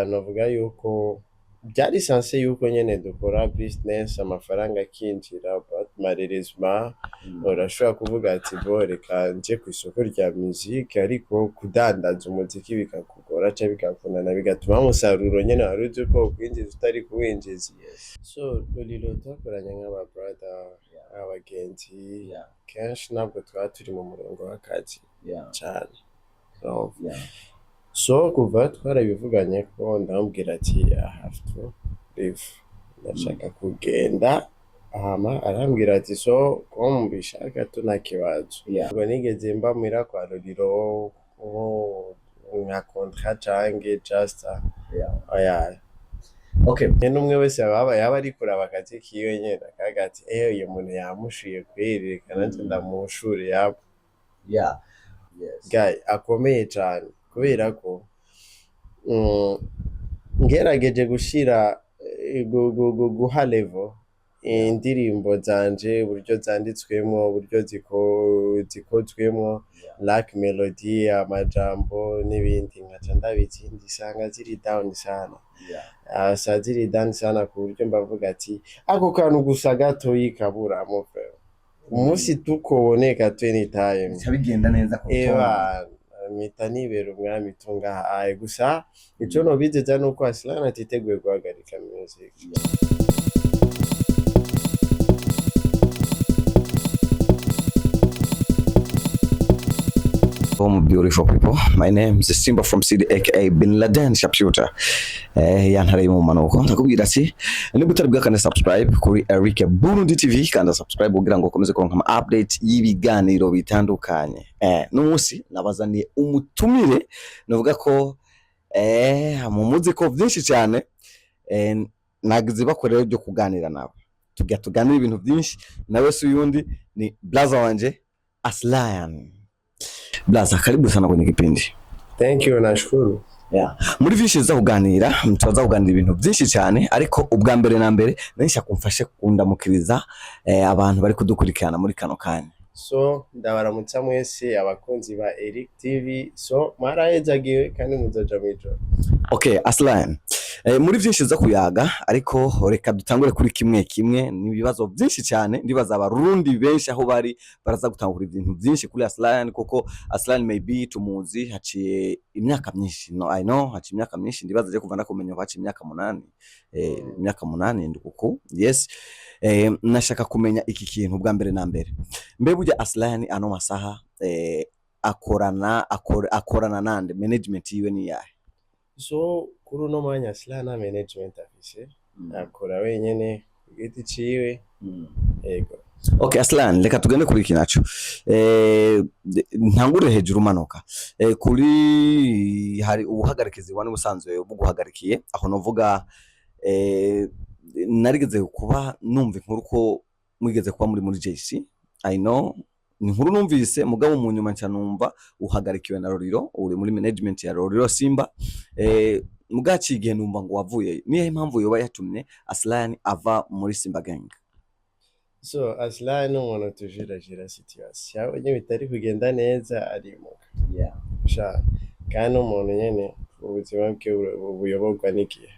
Novuga yuko byari censé yuko nyene dukora business, amafaranga akinjira, but malheureusement urashobora kuvuga ati: "Bo, reka nje ku isoko rya musique," ariko kudandaza umuziki bikakugora canke bikakunana, bigatuma umusaruro nyene wari uzi ko ukwinjiza utari kuwinjiza. So Lolilo twakoranye nk'aba brother, abagenzi. Kenshi ntabwo twaba turi mu murongo w'akazi cane. So, so kuva twarabivuganye ko ndamubwira ati: "I have to leave, ndashaka kugenda." Hama arambwira ati: "So ko mubishaka tu, nta kibazo." Ubwo nigeze mba muhira kwa Lolilo nko nka contrat canke just oya. Nyene umwe wese yaba ari kuraba akazi kiwe nyene, akavuga ati: "Eh, uyu muntu yamushuye kweri, reka nanje ndamushure yabo." Guy akomeye cane, kubera ko ngerageje gushira guha level indirimbo zanje, uburyo zanditswemwo, uburyo zikozwemwo, like melody, amajambo n'ibindi, nkaca ndabizindi isanga ziri down sana. Sa ziri down sana ku buryo mbavuga ati ako kantu gusa gatoyi kaburamo frère, umunsi tukoboneka anytime Bica bigenda neza ku rutonde. Eba, mpita nibera umwami tungaha aye. Gusa ico nobizeza nuko Aslan atiteguye guhagarika music. Home beautiful people. My name is Simba from City, aka Bin Laden Sharpshooter. Ya ntare mu manuko. Ndakubwira ati niba utari bwakane subscribe kuri Eric Burundi TV, kanda subscribe kugira ngo ukomeze kuronka ama update y'ibiganiro bitandukanye. N'umunsi nabazaniye umutumire, nuvuga ko mu ko byinshi cyane, nagize bakorera byo kuganira nawe. Tujya tuganira ibintu byinshi nawe, si uyundi, ni blaza wanje Aslan. Blaza, karibu sana kwenye kipindi. Thank you, nashukuru. Yeah. Muri vyinshi tuza kuganira, turaza kuganira ibintu byinshi cyane, ariko ubwa mbere na mbere nari kumfashe kundamukiriza abantu bari kudukurikirana muri kano kanya. So ndabaramutsa mwese abakunzi ba Eric TV. So mwarahezagiwe kandi muzoja mw'ijoro. Okay, Aslan. Muri vyinshi tuza kuyaga, ariko reka dutangure kuri kimwe kimwe. Ni ibibazo byinshi cyane, ndibaza abarundi benshi aho bari baraza gutangura ibintu byinshi kuri Aslan, kuko Aslan maybe tumuzi haciye imyaka myinshi. No, I know haciye imyaka myinshi, ndibaza je kuva ndakumenya ko haciye imyaka 8, imyaka 8 ndukuku. Yes, nashaka kumenya iki kintu bwa mbere na mbere: mbe burya Aslan ano masaha akorana nande? Management yiwe ni yahe? So kuri uno mwanya Aslan nta management afise, akora wenyene ku giti ciwe, yego. Okay, Aslan, reka tugende kuri iki naco. Ntangure hejuru umanuka. Kuri hari ubuhagarikizi wani busanzwe buguhagarikiye, aho novuga narigeze kuba numva inkuru ko mwigeze kuba muri JC. I know ni inkuru numvise, mugabo mu nyuma nca numva uhagarikiwe na Roriro, uri muri management ya Roriro Simba. Mugaciye igihe numva ngo wavuyeyo. Niyo impamvu yoba yatumye Aslan ava muri Simba Gang? So Aslan ni umuntu tujirajira situation, yabonye bitari kugenda neza arimuka. Sha, kandi umuntu nyene ubuzima bwe buyoborwa n'igihe.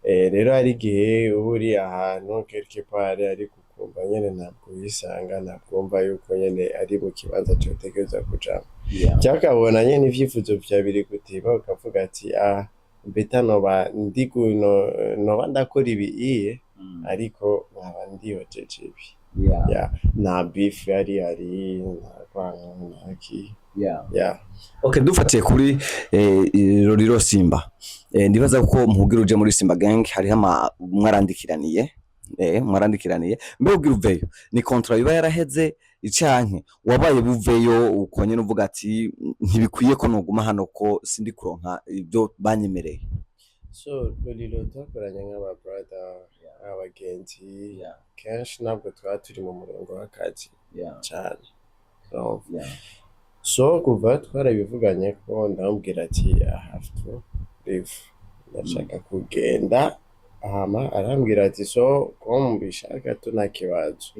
Rero hari igihe uba uri ahantu quelque part, ariko ukumva nyene ntabwo wisanga, ntabwo wumva yuko nyene ari mu kibanza cotegerezwa kujamwo, cyangwa ukabona nyene ivyifuzo vyawe biri guteba, ukavuga ati: "Ah, mbeta noba ndi noba ndakora ibi iye, ariko nkaba ndihojeje ibi." Yeah. Nta beef yari hari, nta kwanka, nta ki. Yeah. Okay, dufatiye kuri Roriro Simba, ndibaza ko muhugira uje muri Simba Gang hariho ama mwarandikiraniye. Mbe ugira uveyo, ni contrat iba yaraheze icanke wabaye buveyo uko nyene uvuga ati ntibikwiye ko noguma hano, ko sindi kuronka ibyo banyemereye? So Lolilo twakoranye nk'aba brother, abagenzi. Kenshi ntabwo twaba turi mu murongo w'akazi cane. So, so kuva twarabivuganye ko ndamubwira ati: "I have to leave, ndashaka kugenda." Hama arambwira ati: "So ko mubishaka tu, nta kibazo."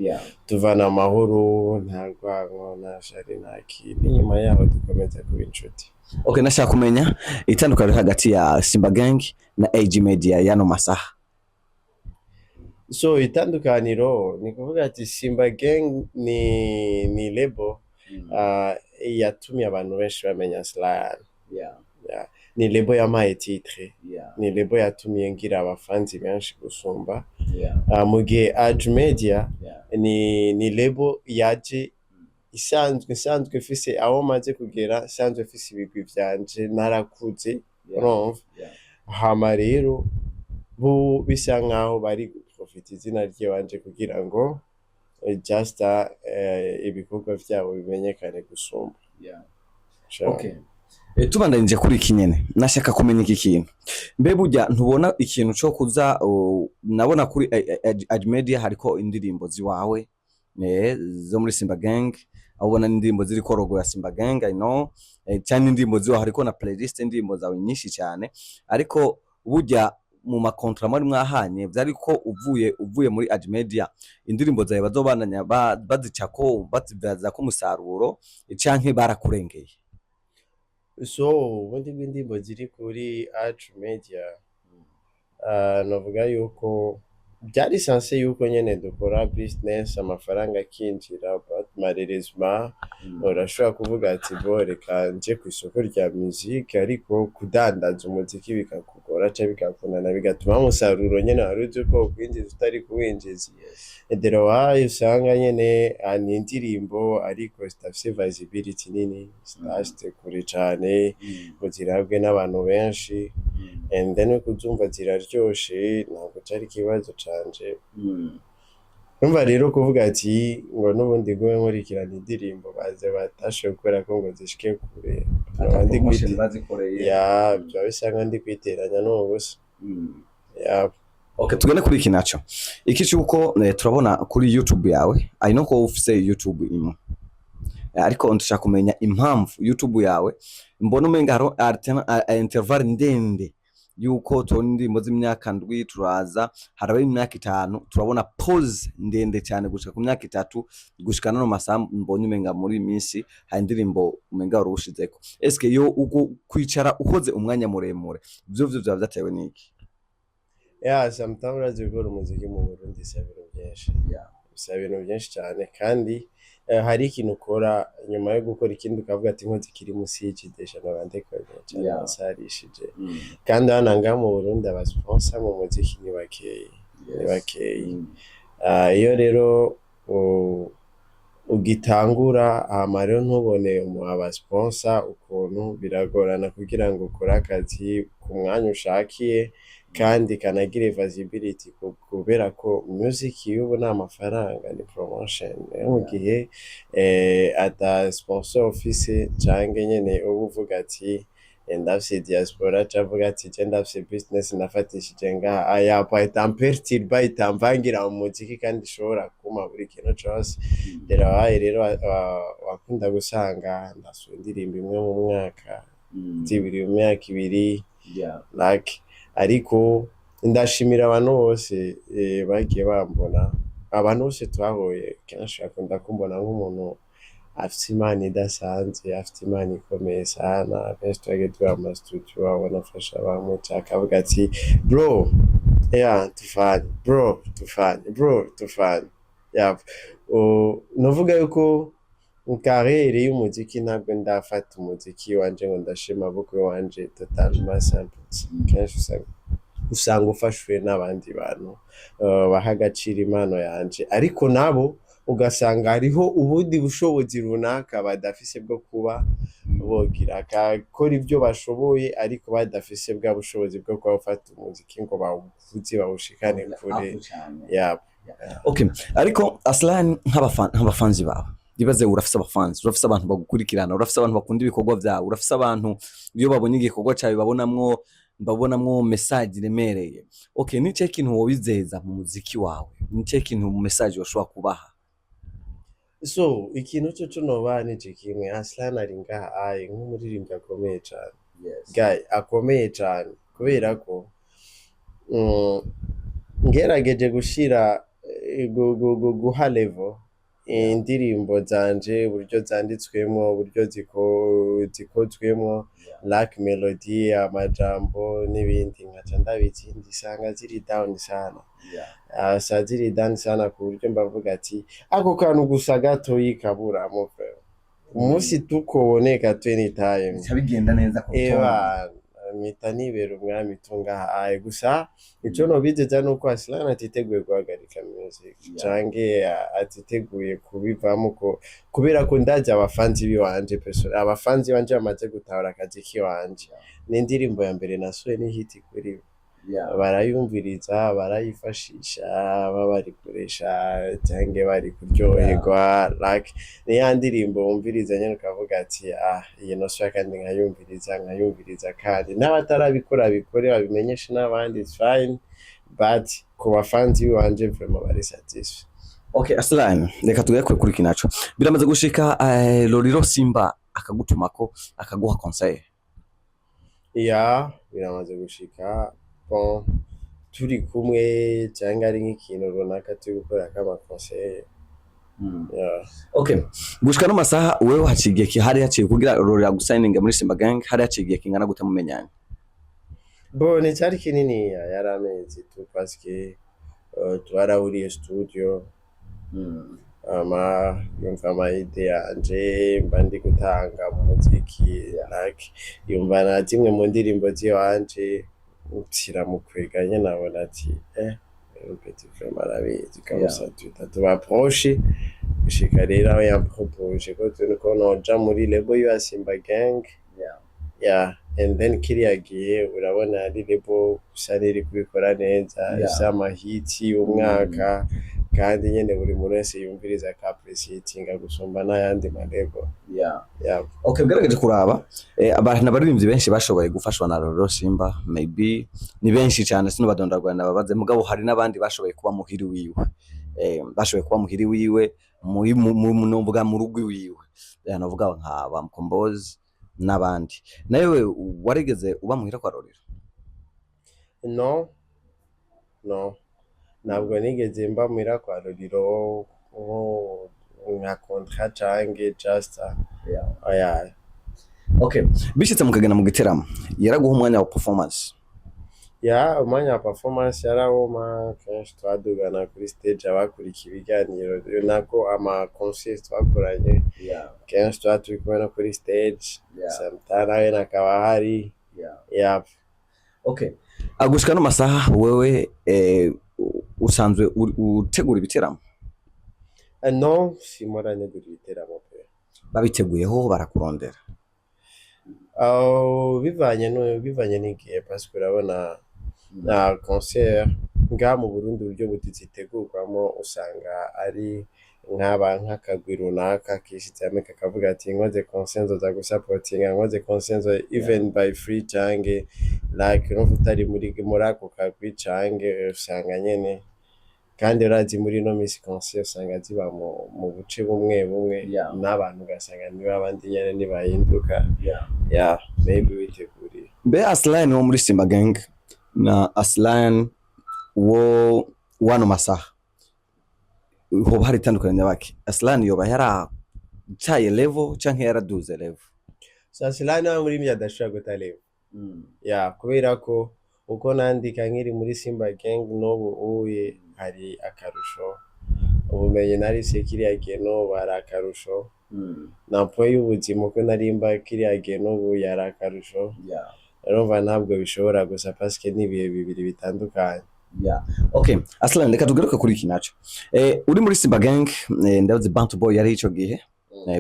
Tuvana amahoro, nta rwango, nta shari, nta kintu. Inyuma yaho dukomeza kuba inshuti. Okay, nashaka kumenya itandukaniro hagati ya Simba Gang na AG Media yano masaha. So itandukaniro ni kuvuga ati Simba Gang ni label yatumye abantu benshi bamenya Aslan. Yeah. Ni label yampaye titre, ni label yatumye ngira abafanzi benshi gusumba. Mu gihe Age Media ni label yaje isanzwe ifise aho maze kugera, isanzwe ifise ibigwi vyanje, narakuze, urumva. Hama rero bo bisa nkaho bari guprofita izina ry'iwanje kugira ngo just ibikorwa vyabo bimenyekane gusumba. Sure. Okay. Tubandanije kuri iki nyene, nashaka kumenya iki kintu: mbe burya ntubona ikintu co kuza nabona kuri Age Media hariko indirimbo ziwawe zo muri Simba Gang, aho ubona n'indirimbo ziriko logo ya Simba Gang, I know, cyane indirimbo ziwawe, hariko na playlist indirimbo zawe nyinshi cyane. Ariko burya mu makontra mwari mwahanye vyari ko uvuye muri Age Media indirimbo zawe bazobandanya bazicako, bazivyazako umusaruro, canke barakurengeye? So ubundi bw'indirimbo ziri kuri Age Media, novuga yuko byari censé yuko nyene dukora business, amafaranga akinjira, but malheureusement urashobora kuvuga ati: "Bo, reka nje ku isoko rya musique," ariko kudandaza umuziki bikakugora canke bikakunana, bigatuma umusaruro nyene wari uzi ko ukwinjiza utari kuwinjiza. Dore usanga nyene ni indirimbo ariko zidafise visibility nini, zidashitse kure cane ngo zirabwe n'abantu benshi. And then kuzumva ziraryoshe, ntabwo cari ikibazo canje. Urumva rero, kuvuga ati ngo n'ubundi gume nkurikirana indirimbo baze batashoboye kubera ko ngo zishike kure, ata nkaba ndi promotion bazikoreye. Ya, byaba bisa nkaho ndi kwiteranya n'ubusa. Ya. Okay, tugende kuri iki naco, iki cyuko turabona kuri YouTube yawe, I know ko ufise YouTube imwe. Ariko ndashaka kumenya impamvu YouTube yawe mbona umenga hariho interval ndende, yuko tubona indirimbo z'imyaka 7, turaza haraba imyaka 5, turabona pause ndende cyane gushika ku myaka 3, gushika nano masaha mbonye umenga muri iyi minsi hari indirimbo umenga wari ushizeko. Eske yo uko kwicara ukoze umwanya muremure vyo vyaba vyatewe n'iki? Ya, sometimes urazi gukora umuziki mu Burundi bisaba ibintu byinshi. Bisaba ibintu byinshi cyane, kandi hari ikintu ukora, nyuma yo gukora ikindi ukavuga ati nkoze ikiri munsi y'iki déjà noba ndekoye cyane, nasarishije. Kandi hano ngaha mu Burundi aba sponsor mu muziki ni bakeyi, ni bakeyi. Ah, iyo rero ugitangura, hama rero ntubone aba sponsor ukuntu biragorana kugira ngo ukore akazi ku mwanya ushakiye kandi kanagire visibility, kubera ko music y'ubu ni amafaranga, ni promotion. Rero mu gihe ata sponsor ufise, canke nyene uba uvuga ati ndafise diaspora, canke uvuga ati je ndafise business nafatishije ngaha, ayapa itamperturba, itamvangira mu muziki kandi ishobora kumpa buri kintu cose. Rero abaye rero wakunda gusanga ndasohoye indirimbo imwe mu mwaka, 2 mu myaka 2. Like, ariko ndashimira abantu bose bagiye bambona. Abantu bose twahuye kenshi bakunda kumbona nk'umuntu afise impano idasanzwe, afite impano ikomeye sana. Benshi twagiye duhura mu ma studio, babona afasha bamwe, akavuga ati: "Bro, yeah, tufanye, bro, tufanye, bro, tufanye." Yeah. Novuga yuko carrière y'umuziki, ntabwo ndafata umuziki wanje ngo ndashima amaboko wanje totalement simple. Kenshi usanga ufashwe n'abandi bantu baha agaciro impano yanje, ariko nabo ugasanga hariho ubundi bushobozi runaka badafise bwo kuba bogira akakora ibyo bashoboye, ariko badafise bwa bushobozi bwo kuba bafata umuziki ngo bawuvuze, bawushikane kure. Yeah. Okay, ariko Aslan, nk'abafanzi bawe, ibaze urafise abafanzi, urafise abantu bagukurikirana, urafise abantu bakunda ibikorwa vyawe, urafise abantu iyo babonye igikorwa cawe babonamwo message iremereye. Okay, ni ikihe kintu wobizeza mu muziki wawe? Ni ikihe kintu mu message woshobora kubaha? So ikintu cyo nobaha ni kimwe: Aslan ari ngaha aye nk'umuririmbyi akomeye cane, guy akomeye cane, kubera ko Ngerageje gushira guha level indirimbo zanje, uburyo zanditswemwo, uburyo zikozwemwo, like melody, amajambo n'ibindi, nkaca ndabizindi isanga ziri down sana. Sa ziri down sana ku buryo mbavuga ati ako kantu gusa gatoyi kaburamo vraiment, umunsi tukoboneka anytime Bica bigenda neza ku rutonde. Eba mpita nibera umwami tungaha aye. Gusa ico nobizeza nuko Aslan atiteguye guhagarika music canke atiteguye kubivamo, ko kubera ko ndazi abafanzi biwanje person, abafanzi banje bamaze gutahura akazi kiwanje. Ni indirimbo ya mbere nasohoye ni hit kuri bo. Barayumviriza, barayifashisha, baba barikoresha canke bari kuryoherwa. Like ni ya ndirimbo wumviriza nyene ukavuga ati: "Ah, iyi nosora", kandi nkayumviriza, nkayumviriza, kandi n'abatarabikora bikore, babimenyeshe n'abandi, it's fine, but ku bafanzi biwanje vraiment bari satisfait. Okay, Aslan, reka tugaruke kuri kinaco. Biramaze gushika Lolilo Simba akagutumako, akaguha conseil? Ya, biramaze gushika. Bon, turi kumwe cyangwa ari nk'ikintu runaka turi gukora kama conseil, yeah. Okay, gushika no masaha wewe haciye igihe hari haciye kugira Lolilo agusigninga muri Simba Gang, hari haciye igihe kingana gute mumenyanye? Bon, nticyari kininiya, yari amezi tu, parce que twarahuriye studio, ama yumva ama idées yanje mba ndi gutanga mu muziki, like yumva na zimwe mu ndirimbo ziwanje, kiramukwega nyene, abona ati: "Eh, petit vraiment arabizi kabisa." Tuhita tuba proche gushika rero aho yampropoje ko noja muri label ya Simba Gang. Yeah, and then kiriya gihe urabona ari label gusa ntiri kubikora neza, ifise amahiti y'umwaka, kandi nyene buri muntu wese yumviriza aka appreciatinga gusumba n'ayandi ma label. Yeah. Okay, ugerageje kuraba abantu abaririmbyi benshi bashoboye gufashwa na Lolilo Simba, maybe ni benshi cyane, sinubadondagura nababaze, mugabo hari n'abandi bashoboye kuba muhiri wiwe, bashoboye kuba muhiri wiwe muri novuga mu rugo iwiwe, novuga nka ba Mkombozi n'abandi. Nawe warigeze uba muhira kwa Lolilo? No, ntabwo nigeze mba muhira kwa Lolilo nko nka contrat canke just oya. Okay, bishitse mukagenda mu giteramo, yaraguha umwanya wa performance? Ya, umwanya wa performance yarawuma. Kenshi twadugana kuri stage, abakurikiye ibiganiro nako ama concert twakoranye, kenshi tuba turi kumwe no kuri stage. Sometimes nawe akaba ahari. Yeah. Okay, agushika no masaha wewe usanzwe utegura ibiteramo? No, simpora ntegura ibiteramo pe. Babiteguyeho barakurondera? Oh, bivanye n'igihe, parce que urabona na concert ngaha mu Burundi uburyo zitegurwamo, usanga ari nk'aba nk'akagwi runaka kishize hamwe kakavuga ati: "Nkoze concert nzoza gusapotinga, nkoze concert nzo even by free", canke like urumva utari muri ako kagwi, canke usanga nyene, kandi urazi muri ino misi concert usanga ziba mu buce bumwe bumwe n'abantu ugasanga niba abandi nyene ntibahinduka. Yeah, maybe witeguriye. Mbe Aslan wo muri Simba Gang na Aslan wo wano masaha hoba hari itandukaniro nyabaki? Aslan yoba yaracaye level canke yaraduze level? So Aslan nawe muri mye adashobora guta level. Ya, kubera ko uko nandika nkiri muri Simba Gang n'ubu uye hari akarusho, ubumenyi narise kiriya gihe n'ubu hari akarusho, na point y'ubuzima uko narimba kiriya gihe n'ubu yari akarusho. Urumva ntabwo bishobora gusa, parce ni ibihe bibiri bitandukanye. Yeah. Okay, Aslan, reka tugaruke kuri iki naco. Uri muri Simba Gang, ndavuze Bantu Boy yari ico gihe.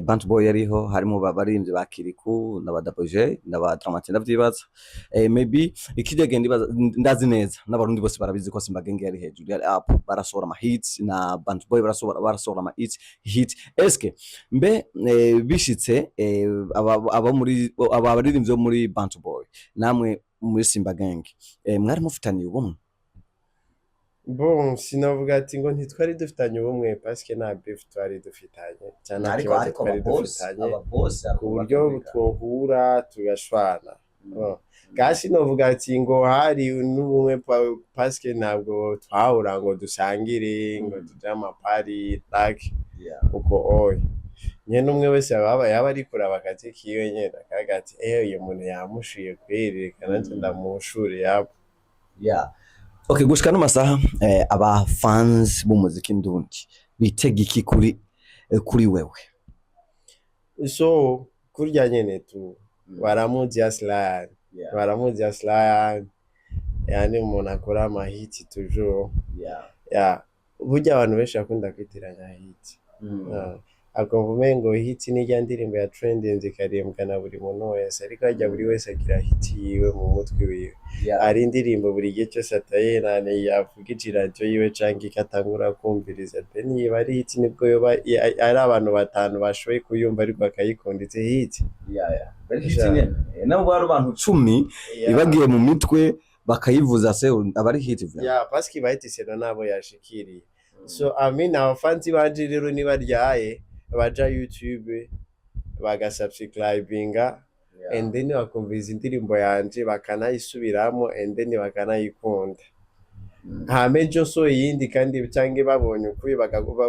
Bantu Boy yariho, harimo baririmbyi ba Kiriku na ba Daboje na ba Dramati, ndavyibaza. Maybe ikijya genda ibaza ndazi neza n'abarundi bose barabizi ko Simba Gang yari hejuru, yari up, barasohora ama hits na Bantu Boy barasohora ama hits hit. Eske mbe bishitse aba muri aba baririmbyi bo muri Bantu Boy namwe muri Simba Gang, mwari mufitaniye ubumwe? Bon, sinavuga ati ngo ntitwari dufitanye ubumwe, parce que nta beef twari dufitanye cyangwa nta kibazo twari dufitanye ku buryo twohura tugashwana. Bon, Kasi novuga ati ngo hari n'ubumwe parce que ntabwo twahura ngo dusangire, ngo tuje amapari like uko oya. Nyene umwe wese yaba ari kuraba akazi kiwe nyene, akavuga ati: "Eh, uyu muntu yamushuye kweri, reka nanje ndamushure yabo." Yeah. Okay, gushika no masaha aba fans b'umuziki ndundi bitega iki kuri wewe? So kurya nyene tu baramuzi Aslan, baramuzi Aslan, yani umuntu akora amahiti toujours. Yeah, burya abantu benshi bakunda kwitiranya hit. Ah, akumva umengo hit ni ndirimbo ya trending ikaririmbwa na buri muntu wese, ariko harya buri wese agira hit yiwe mu mutwe wiwe. Hari indirimbo buri gihe cyose atayenane yavuga iradiyo yiwe canke ikatangura kumviriza, then iba ari hit, nibwo yoba ari abantu batanu bashoboye kuyumva ariko bakayikunda, it's a hit. Yeah. Bari hit nyene. Nabo bari abantu 10 ibagiye mu mitwe bakayivuza, se aba ari hit vya. Yeah, parce que bahitise nabo yashikiriye. So I mean, abafansi banje rero nibaryaye baja YouTube bagasubscribinga and then bakumviriza indirimbo yanje, bakanayisubiramo and then bakanayikunda, hama ejo so iyindi kandi, canke babonye ukuri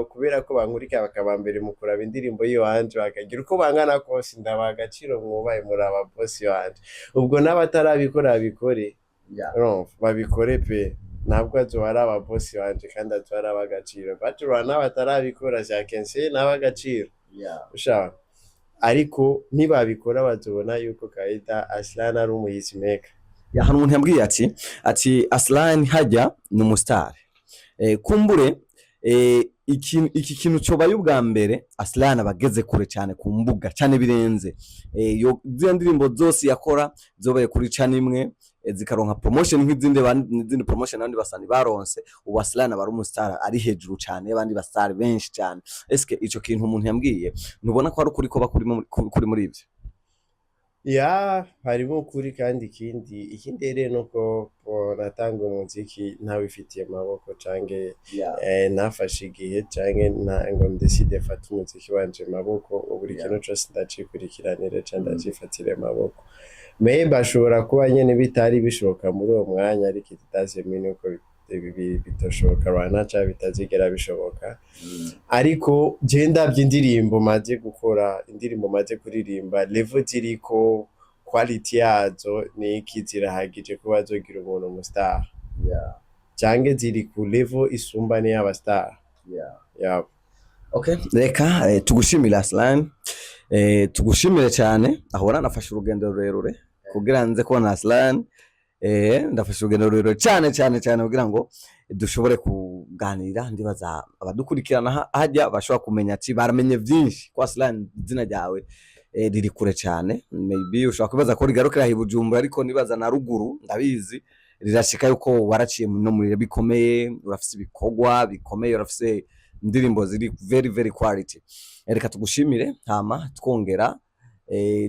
kubera ko bankurikira, bakaba mbere mu kuraba indirimbo yiwanje, bakagira uko bangana kose, ndabaha agaciro, mwubahe, muri aba bosi wanje. Ubwo n'abatarabikora babikore. Urumva, babikore pe, ntabwo azoba ari ababosi banje kandi azoba ari ab'agaciro, but n'abatarabikora vya kense n'ab'agaciro ushaka, ariko nibabikora bazobona yuko kaida Aslan ari umuhitmaker. Ya, hari umuntu yambwiye ati Aslan hajya ni umustar. Kumbure iki kintu cobaye ubwa mbere Aslan abageze kure cyane ku mbuga cyane birenze. Yo ziriya ndirimbo zose yakora zobaye kuri channel imwe, zikaronka promotion nk'izindi izindi promotion abandi basani baronse. Ubu Aslan aba ari umustar ari hejuru cyane y'abandi bastar benshi cyane. Eske ico kintu umuntu yambwiye, ntubona ko ari ukuri ko bakuri kuri muri ivyo? Ya, harimo ukuri, kandi ikindi rero nuko natanga umuziki ntawifitiye amaboko canke ntafashe igihe canke ngo ndeside mfate umuziki wanje mu maboko, ngo buri kintu cose ndacikurikiranire canke ndacifatire mu maboko. Mais bashobora kuba nyene bitari bishoboka muri uwo mwanya, ariko it doesn't mean yuko bitoshoboka right canke bitazigera bishoboka. Ariko je ndavye indirimbo maze gukora, indirimbo maze kuririmba, level ziriko, quality yazo niki, zirahagije kuba zogira umuntu umu star canke ziri ku level isumba n'iy'aba star. Yeah. Okay, reka tugushimire Aslan. Tugushimire cyane. Aho nafashe urugendo rurerure kugira nze kubona Aslan. Ndafashe urugendo rurerure cyane cyane cyane kugira ngo dushobore kuganira. Ndibaza abadukurikirana hajya bashobora kumenya ati baramenye byinshi ko Aslan izina ryawe riri kure cyane. Maybe ushobora kwibaza ko rigarukira i Bujumbura, ariko nibaza na ruguru ndabizi rirashika, yuko waraciye no muri bikomeye, urafise ibikorwa bikomeye, urafise indirimbo ziri very very quality. Reka tugushimire, hama twongera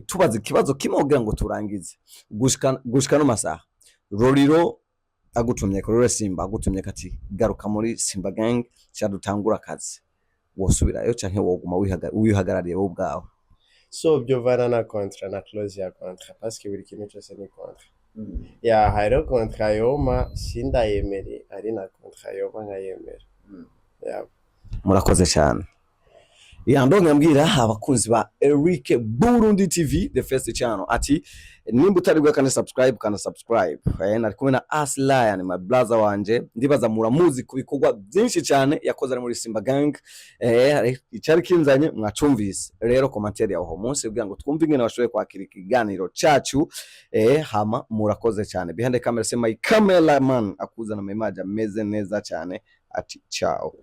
tubaza ikibazo kimwe kugira ngo turangize. Gushika no masaha, Roriro agutumye ko Simba agutumye kati garuka muri Simba Gang cyadutangura akazi, wosubirayo canke woguma wihagarariye wowe ubwawe? So byovana na contrat na clause ya contrat, parce que buri kintu cyose ni contrat. Ya, hariho contrat yoma sindayemere, ari na contrat yoma nkayemera. Ya. Murakoze cyane. Ya, ndonga mbwira abakunzi ba Eric Burundi TV, the first channel, ati nimba utari bwa kandi subscribe, kana subscribe. Nari kumwe na Aslan, my brother wanje, ndibaza muramuzi ku bikorwa byinshi cyane yakoze ari muri Simba Gang. Icyari kinzanye mwacumvise. Rero commentaire yaho munsi kugira ngo twumve ingene bashoboye kwakira ikiganiro cacu. Hama murakoze cyane. Behind the camera, say my cameraman akuzana mu image ameze neza cyane, ati ciao.